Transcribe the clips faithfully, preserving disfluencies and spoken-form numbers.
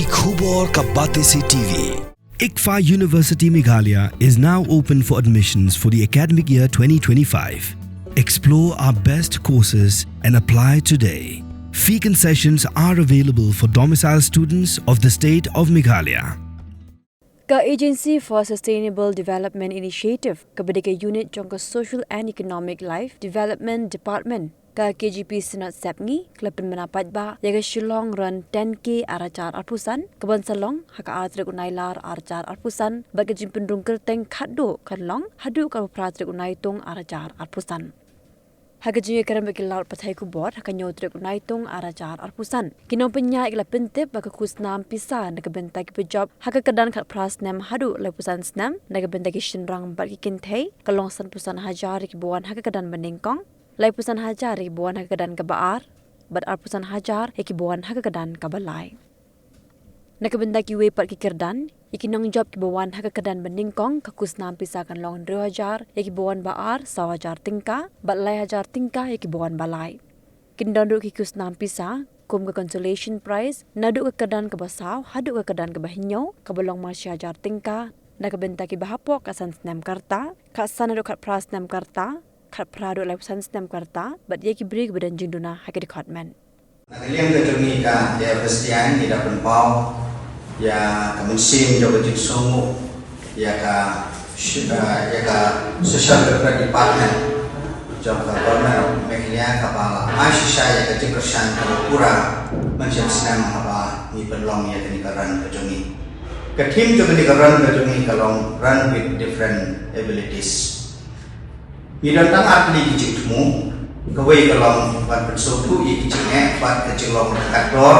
Khubor ka Batesi T V. ICFAI University Meghalaya is now open for admissions for the academic year twenty twenty-five. Explore our best courses and apply today. Fee concessions are available for domicile students of the state of Meghalaya. Ka Agency for Sustainable Development Initiative, kaba dei ka unit jong ka Social and Economic Life Development Department, ka K G P Synod Sepngi, ka la pynbna paidbah ïa ka Shillong Run ten K ar hajar arphew san, kaban sa long ha ka ar tarik u Nailar ar hajar arphew san, bad ka jingpynrung kyrteng khatduh kan long haduh ka arphew phra tarik u Naitung ar hajar arphew san. Ha ka jingïakren bad ki lad pathai khubor ha ka hynñiew tarik u Naitung ar hajar arphew san, ki nongpynïaid ki la pyntip ba ka khusnam pisa na ka bynta kiba jop ha ka kyrdan khatphra snem haduh laiphew san snem na ka bynta ki shynrang bad ki kynthei ka long sanphew san hajar ïa kiba wan ha ka kyrdan banyngkong, laiphew san hajar ïa kiba wan ha ka kyrdan kaba ar, bad arphew san hajar ïa kiba wan ha ka kyrdan kaba lai. Na ka bynta kiwei pat ki kyrdan, ïa ki nongjop kiba wan ha ka kyrdan banyngkong, ka khusnam pisa kan long hynriew hajar, ïa kiba wan ba ar saw hajar tyngka, bad lai hajar tyngka ïa kiba wan ba lai. Kin don ruh ki khusnam pisa kum ka consolation prize naduh ka kyrdan kaba saw haduh ka kyrdan kaba hynñiew, kaba long mar shi hajar tyngka na ka bynta kiba hapoh ka san snem ka rta, ka san haduh khatphra snem ka rta, khatphra haduh laiphew san snem ka rta, bad ïa ki briew kiba don jingduna ha ki dkhot met. Na ka liang ka jong ngi ka A F S D I ngi da pynpaw ïa ka mynsiem jong ka jingsngewnguh ïa ka sh-, eh, ïa ka Social Welfare Department jong ka Government of Meghalaya, kaba la ai shisha ïa ka jingkyrshan kaba pura mynshem snem haba ngi pynlong ïa kane ka run ka jong ngi. Ka theme jong kane ka run ka jong ngi ka long Run with Different Abilities. Ngi don tang ar tylli ki jingthmu, kawei ka long ban pynsngewthuh ïa ki jingeh bad ka jinglong ryngkat dor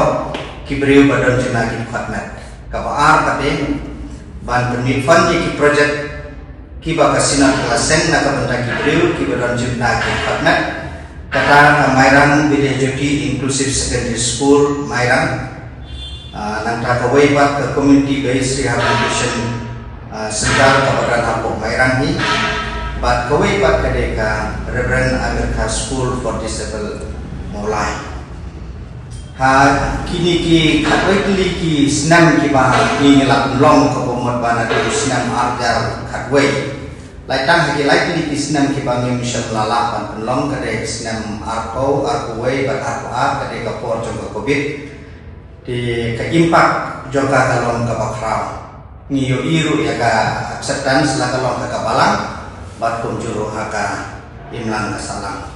ki briew ba don jingna ki dkhot met. Kaba ar pat de ban pynmih fund ïa ki project kiba ka Synod ka la seng na ka bynta ki briew kiba don jingna ki dkhot met. Kata ka Mairang Bidya Jyoti Inclusive Secondary School, Mairang. Ah, nangta kawei pat ka Community Based Rehabilitation, ah, Center kaba don hapoh Mairang hi. Bad kawei pat ka dei ka Reverend America School for Disabled, Mawlai. Ha kine ki khatwei tylli ki snem kiba ngi la pynlong, kaba mut ba naduh u snem ar hajar khatwei. Lait tang ha ki lai tylli ki snem kiba ngim shym la lah ban pynlong, ka dei snem arphew, arphew wei bad arphew ar, ka dei ka por jong ka Covid. Te ka impact jong ka ka long kaba khraw. Ngi ïohi ruh ïa ka acceptance la ka long ha ka balang bad kumjuh ruh ha ka imlang ka sahlang.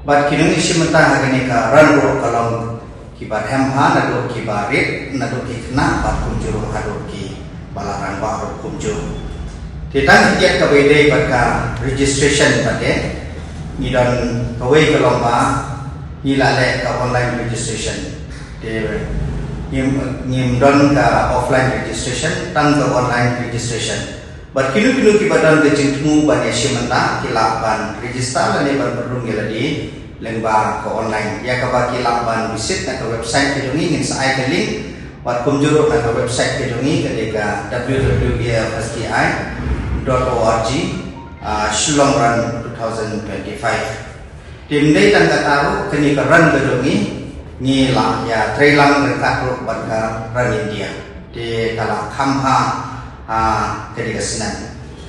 Bad ki nongïashim bynta ha kane ka run ruh ka long kiba rhem bha, naduh kiba rit, naduh ki khynnah bad kumjuh ruh haduh kiba la rangbah ruh kumjuh. Te tang ki ïa kaba ïadei bad ka registration pat de, ngi don kawei ka long ba ngi la leh ka online registration. Te ngim, ngim don ka offline registration, tang ka online registration. Bad kino kino kiba don ka jingthmu ban ïashim bynta, ki lah ban register lane ban pynrung ïa lade lyngba ka online. Ïa kaba ki lah ban visit na ka website ka jong ngi, ngin sa ai ka link. Bad kumjuh ruh na ka website ka jong ngi ka dei ka W W W dot A F S D I dot org, ah, Shillong Run two thousand twenty-five. Te ym dei tang kata ruh, kane ka run ka jong ngi, ngi la ïatreilang ryngkat ruh bad ka Run India. Te ka la kham bha ha kane ka snem.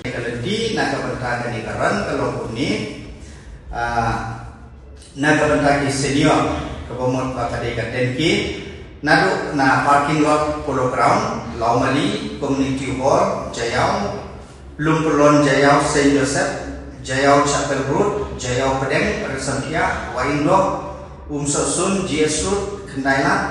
Ka lynti na ka bynta kane ka run ka long kumne, ah, na ka bynta ki senior, kaba mut ba ka dei ka ten K, naduh na parking lot Polo Ground, Lawmali, Community Hall, Jaïaw, Lumpylon Jaïaw Saint Joseph, Jaïaw Chapel Road, Jaïaw Pdeng, Rynsantiah, Wahingdoh, Umsohsun, G S Road, Khyndai Lad,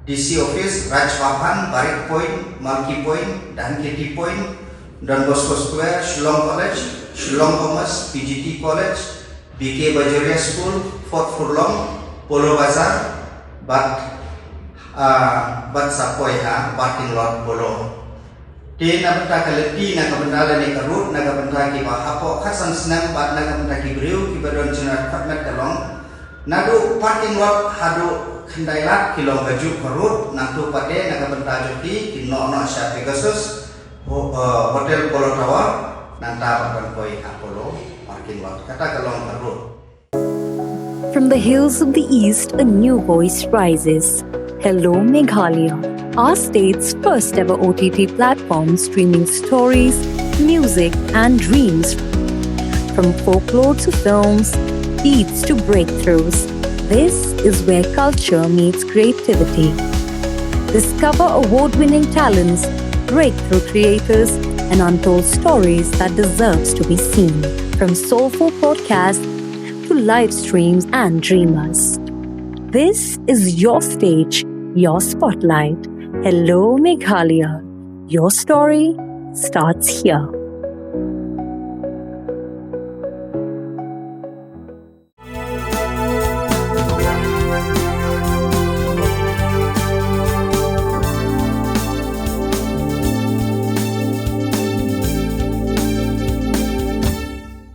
D C Office, Raj Bhavan, Barik Point, Malki Point, Dhankheti Point, Don Bosco Square, Shillong College, Shillong Commerce, P G T College, B K Bajoria School, Fort Furlong, Polo Bazar, bad, ah, bad sa poi ha parking lot Polo. Te na bynta ka lynti, na ka bynta lane ka route, na ka bynta kiba hapoh khatsan snem bad na ka bynta ki briew kiba don jingïaid khatmet ka long, naduh parking lot haduh Khyndai Lad ki long kajuh ka route, nangta pat de na ka bynta jong ki, kin noh noh sha Pegasus, ho-, eh, Hotel Polo Tower, nangta pat ban poi ha Polo parking lot. Kata ka long ka route. From the hills of the East, a new voice rises. Hello, Meghalaya. our state's first ever O T T platform, streaming stories, music, and dreams. From folklore to films, beats to breakthroughs, this is where culture meets creativity. Discover award winning talents, breakthrough creators, and untold stories that deserves to be seen. From soulful podcasts to live streams and dreamers. This is your stage, your spotlight. Hello, Meghalaya. Your story starts here.